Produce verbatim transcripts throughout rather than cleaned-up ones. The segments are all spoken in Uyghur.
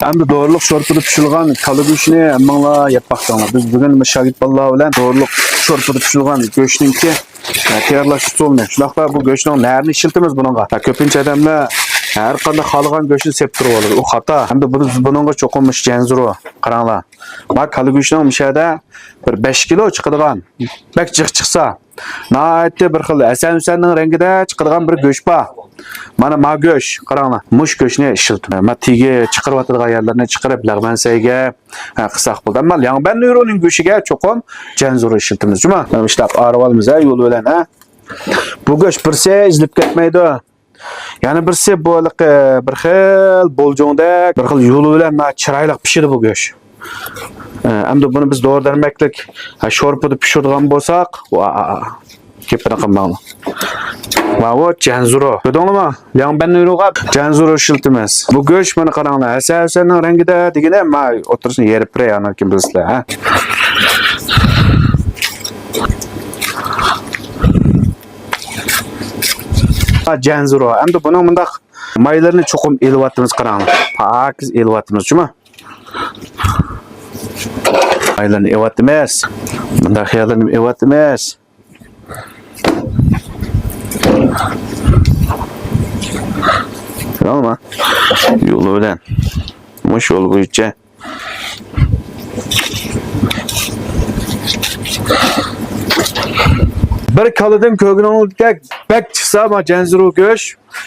ئەمدى دورىلىق شورپىدا پىشۇرۇلغان كالا گۆشىنى ھەممىڭلار يەپ باقساڭلار. بىز بۈگۈن شاگىرت بالىلار بىلەن دورىلىق شورپىدا پىشۇرۇلغان گۆشنىڭكى، ئە، تەييارلاش ئۇسۇلىنى، شۇنداقلا بۇ گۆشنىڭ نەرىنى ئىشلىتىمىز بۇنىڭغا. ھە، كۆپىنچە ئادەملەر ھەر قانداق خالىغان گۆشنى سېپىپ تۇرۇۋالىدۇ. ئۇ خاتا. ئەمدى بۇ، بىز بۇنىڭغا چوقۇم مۇشۇ جەنزىرو. قاراڭلار. ما كالا گۆشىنىڭ مۇشۇ يەردە بىر بەش كىلو چىقىدىغان، بەك جىق چىقسا، ناھايىتى بىر خىل ھەسەن-ھۈسەننىڭ رەڭگىدە چىقىدىغان بىر گۆش بار. مانا ما گۆش، قاراڭلار. مۇش گۆشنى ئىشلىتىمەن. ما تېگى چىقىرىۋاتىدىغان يەرلىرىنى چىقىرىپ، لەغمەنسەيگە، ھە، قىلساق بولىدۇ. ئەمما لياڭبەننۈيرۇنىڭ گۆشىگە چوقۇم جەنزۇرۇ ئىشلىتىمىز. جۇما، مۇشۇنداق ئايرىۋالىمىز، ھە، يول بىلەن، ھە. بۇ گۆش بىرسى ئېزىلىپ كەتمەيدۇ. يەنە بىرسى بۇ ھېلىقى بىر خىل بولجۇڭدەك، بىر خىل يول بىلەن چىرايلىق پىشىدۇ بۇ گۆش. ئە، ئەمدى بۇنى بىز دورا دەرمەكلىك، ھە، شورپىدا پىشۇرىدىغان بولساق، ۋا، گېپىنى قىلماڭلار. ماۋۇ جەنزۇرو. كۆردۈڭلارمۇ؟ لياڭبەننىڭ يورۇغا جەنزۇرو ئىشلىتىمىز. بۇ گۆش، مانا قاراڭلار، ھەسەن-ھۈسەننىڭ رەڭگىدە دېگىنى، ما ئوتتۇرىسىنى يېرىپ بېرەي، ئاندىن كېيىن بىلىسىلەر، ھە؟ ھا، جەنزۇرو. ئەمدى بۇنىڭ مۇنداق مايلىرىنى چوقۇم ئېلىۋاتىمىز، قاراڭلار. پاكىز ئېلىۋاتىمىز، جۇما. مايلىرىنى ئېلىۋاتىمىز. مۇنداق خىياللىرىنى ئېلىۋاتىمىز. تامام. يولى بىلەن. مۇشۇ يول بويىچە. بىر كالىدىن كۆرگىنىڭىزدەك بەك چىقسا، ما جەنزىرو گۆش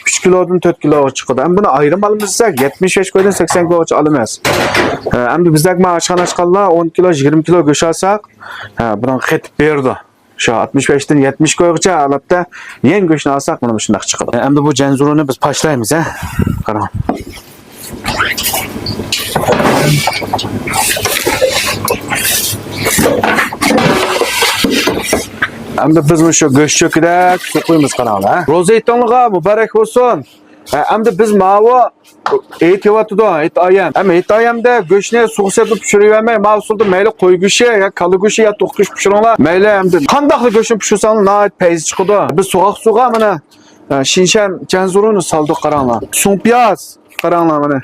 ئۈچ كىلودىن تۆت كىلوغا چىقىدۇ. ئەمما بۇنى ئايرىم ئالىمىز دېسەك، يەتمىش بەش كويدىن سەكسەن كويغىچە ئالىمىز. ئە، ئەمدى بىزدەك ما ئاشخانا ئاچقانلار ئون كىلو، يىگىرمە كىلو گۆش ئالساق، ئە، بۇنىڭغا قېتىپ بېرىدۇ. شۇ ئاتمىش بەشتىن يەتمىش كويغىچە ھالەتتە يەنە گۆشنى ئالساق، مانا مۇشۇنداق چىقىدۇ. ئەمدى بۇ جەنزۇرۇنى بىز پاشلايمىز، ھە؟ قاراڭ. ئەمدى بىز مۇشۇ گۆش چۆكىدە سۇ قۇيىمىز، قاراڭلار، ھە؟ روزا ھېيتىڭلارغا مۇبارەك بولسۇن. ھە، ئەمدى بىز ماۋۇ ھېيت كېلىۋاتىدۇ، ھېيت ئايەم. ھەم ھېيت ئايەمدە گۆشنى سۇغا سېلىپ پىشۇرۇۋەرمەي، ماۋۇ ئۇسۇلدا مەيلى قوي گۆشى يا كالا گۆشى يا توخۇ گۆشى پىشۇرۇڭلار. مەيلى ئەمدى قانداقلا گۆشنى پىشۇرساڭلار ناھايىتى پەيزى چىقىدۇ. بىز سوغۇق سۇغا مانا، ئە، شىنشەن جەنزۇرۇنى سالدۇق، قاراڭلار. سۇڭپىياز، قاراڭلار مانا.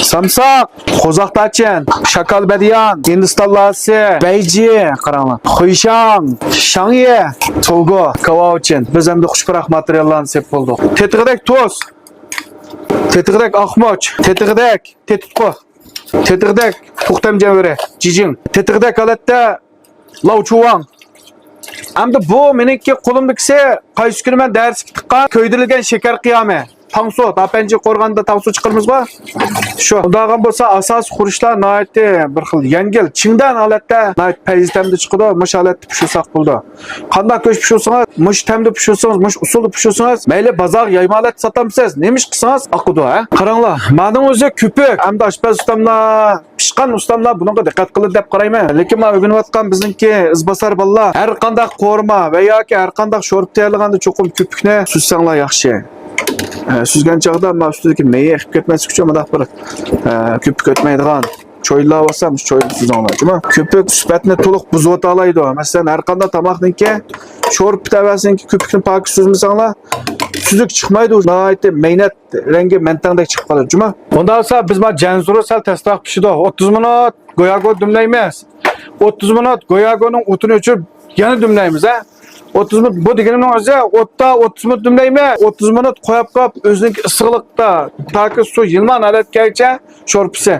سامساق، قوزاق داچىن، شاكال بەدىيان، ھىندىستان لاسى، بەيجى، قاراڭلار. خۇيشاڭ، شاڭيې، توگو، كاۋاۋچىن. بىز ئەمدى خۇش پۇراق ماتېرىياللارنى سېلىپ بولدۇق. تېتىغۇدەك تۇز، تېتىغۇدەك ئاقمۇچ، تېتىغۇدەك تېتىتقۇ، تېتىغۇدەك تۇخۇم جەۋھىرى، جىجىڭ، تېتىغۇدەك ھالەتتە لاۋچۇۋاڭ. ئەمدى بۇ مېنىڭكى قولۇمدىكىسى، قايسى كۈنى مەن دەرسكە تىققان كۆيدۈرۈلگەن شېكەر قىيامى. تاڭسۇ، داپەنجى قورغاندا تاڭسۇ چىقىرىمىزغۇ؟ شۇ. ئۇنداغان بولسا ئاساسىي خۇرۇچلار ناھايىتى بىر خىل يەڭگىل، چىڭدەن ھالەتتە ناھايىتى پەيزى تەمدە چىقىدۇ. مۇشۇ ھالەتتە پىشۇرساق بولىدۇ. قانداق گۆش پىشۇرسىڭىز، مۇشۇ تەمدە پىشۇرسىڭىز، مۇشۇ ئۇسۇلدا پىشۇرسىڭىز، مەيلى بازارغا يايما ھالەتتە ساتامسىز، نېمە ئىش قىلسىڭىز ئاقىدۇ، ھە؟ قاراڭلار، مانىڭ ئۆزى كۆپۈك. ئەمدى ئاشپەز ئۇستاملار، پىشقان ئۇستاملار بۇنىڭغا دىققەت قىلىدۇ دەپ قارايمەن. لېكىن مەن ئۆگىنىۋاتقان بىزنىڭكى ئىزباسار بالىلار ھەر قانداق قورۇما ۋە ياكى ھەر قانداق شورپا تەييارلىغاندا چوقۇم كۆپۈكنى سۈزسەڭلار ياخشى. ئە، سۈزگەن چاغدا ما ئۈستىدىكى مېيى ئېقىپ كەتمەسلىك ئۈچۈن مۇنداق بىر، ئە، كۆپۈك ئۆتمەيدىغان چويلا بولسا، مۇشۇ چويلا سۈزۈڭلار، جۇمۇ. كۆپۈك سۈپەتنى تولۇق بۇزۇۋېتالايدۇ. مەسىلەن، ھەر قانداق تاماقنىڭكى شورپا تەۋەسىنىڭكى كۆپۈكنى پاكىز سۈزمىسەڭلار، سۈزۈك چىقمايدۇ. ناھايىتى مەينەت رەڭگى مەنتەڭدەك چىقىپ قالىدۇ، جۇمۇ. ئۇنداق بولسا بىز ما جەنزۇرو سەل تەستىراق پىشىدۇ. ئوتتۇز مىنۇت گوياگو دۈملەيمىز. ئوتتۇز مىنۇت گوياگونىڭ ئوتىنى ئۆچۈرۈپ يەنە دۈملەيمىز، ھە. ئوتتۇز مىنۇت، بۇ دېگىنىمنىڭ ئۆزى ئوتتا ئوتتۇز مىنۇت دۈملەيمىز. ئوتتۇز مىنۇت قويۇپ قويۇپ ئۆزىنىڭكى ئىسسىقلىقتا تاكى سۇ يىلمان ھالەتكە كەلگۈچە شورپىسى.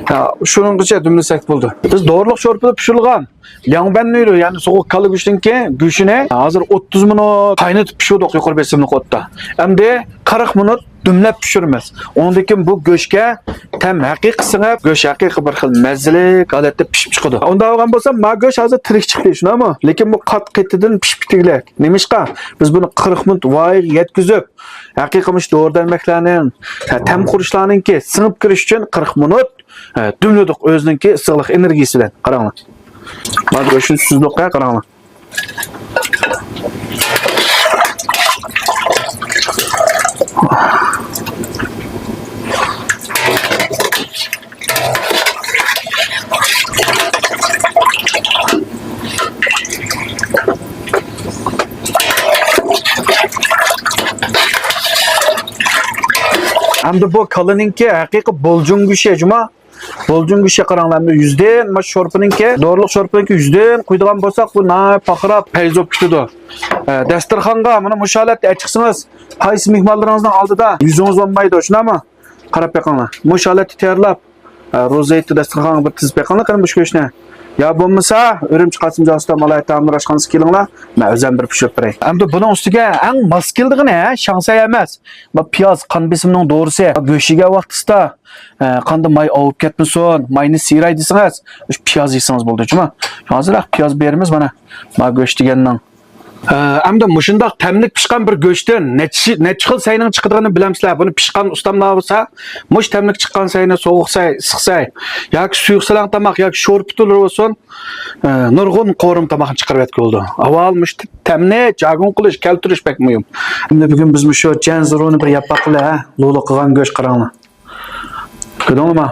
ھە، شۇنىڭغىچە دۈملىسەك بولىدۇ. بىز دورىلىق شورپىدا پىشۇرۇلغان لياڭبەن نۈيرۇ، يەنى سوغۇق كالا گۆشنىڭكى گۆشىنى ھازىر ئوتتۇز مىنۇت قاينىتىپ پىشۇردۇق يۇقىرى بېسىملىق ئوتتا. ئەمدى قىرىق مىنۇت دۈملەپ پىشۇرىمىز. ئۇنىڭدىن كېيىن بۇ گۆشكە تەم ھەقىقىي سىڭىپ، گۆش ھەقىقىي بىر خىل مەززىلىك ھالەتتە پىشىپ چىقىدۇ. ئۇنداق بولغان بولسا، ما گۆش ھازىر تىرىك چىقتى، شۇنداقمۇ؟ لېكىن بۇ قات قېتىدىن پىشىپ پۈتۈگلىك. نېمىشقا؟ بىز بۇنى قىرىق مىنۇت ۋايىغا يەتكۈزۈپ، ھەقىقىي مۇشۇ دورا دەرمەكلەرنىڭ، ھە، تەم خۇرۇچلارنىڭكى سىڭىپ كىرىش ئۈچۈن قىرىق مىنۇت، ھە، دۈملىدۇق ئۆزىنىڭكى ئىسسىقلىق ئېنېرگىيىسى بىلەن. قاراڭلار. ما گۆشنى سۈزدۇق، ھە، قاراڭلار. ئەمدى بۇ كالىنىڭكى ھەقىقىي بولجۇڭ گۆشى، جۇما. بولجۇڭ گۆشى قاراڭلار، ئەمدى يۈزدىن، مانا شورپىنىڭكى، دورىلىق شورپىنىڭكى يۈزدىن قۇيىدىغان بولساق، بۇ ناھايىتى پارقىراپ پەيز بولۇپ كېتىدۇ. ئە، دەستۇرخانغا مانا مۇشۇ ھالەتتە ئەچىقسىڭىز، قايسى مېھمانلىرىڭىزنىڭ ئالدىدا يۈزىڭىز بولمايدۇ، شۇنداقمۇ؟ قاراپ بېقىڭلار. مۇشۇ ھالەتتە تەييارلاپ، ئە، روزا ھېيتتا دەستۇرخانغا بىر تىزىپ بېقىڭلار قېنى مۇشۇ گۆشنى. يا بولمىسا، ئۈرۈمچى قاسىمجان ئۇستام ئالاھىدە تائاملار ئاشخانىسىغا كېلىڭلار، مەن ئۆزۈم بىر پىشۇرۇپ بېرەي. ئەمدى بۇنىڭ ئۈستىگە ئەڭ ماس كېلىدىغىنى، ھە، شاڭسەي ئەمەس. بۇ پىياز، قان بېسىمنىڭ دورىسى. گۆش يېگەن ۋاقتىسىدا، ئە، قاندا ماي ئاۋۇپ كەتمىسۇن، ماينى سىيراي دېسىڭىز، شۇ پىياز يېسىڭىز بولىدۇ، جۇما. ھازىرراق پىياز بېرىمىز مانا. ما گۆش دېگەننىڭ. ئە، ئەمدى مۇشۇنداق تەملىك پىشقان بىر گۆشتىن نەچچە، نەچچە خىل سەينىڭ چىقىدىغىنىنى بىلەمسىلەر؟ بۇنى پىشقان ئۇستاملار بولسا، مۇشۇ تەملىك چىققان سەينى، سوغۇق سەي، ئىسسىق سەي ياكى سۇيۇق سەلەڭ تاماق ياكى شورپا تۈرلىرى بولسۇن، ئە، نۇرغۇن قورۇما تاماقنى چىقىرىۋەتكىلى بولىدۇ. ئاۋۋال مۇشۇ تەمنى جاگۇڭ قىلىش، كەلتۈرۈش بەك مۇھىم. ئەمدى بۈگۈن بىز مۇشۇ جيەنزۇرۇنى بىر يەپ باققىلى، ھە؟ لۇلۇ قىلغان گۆش قاراڭلار. كۆردۈڭلارمۇ؟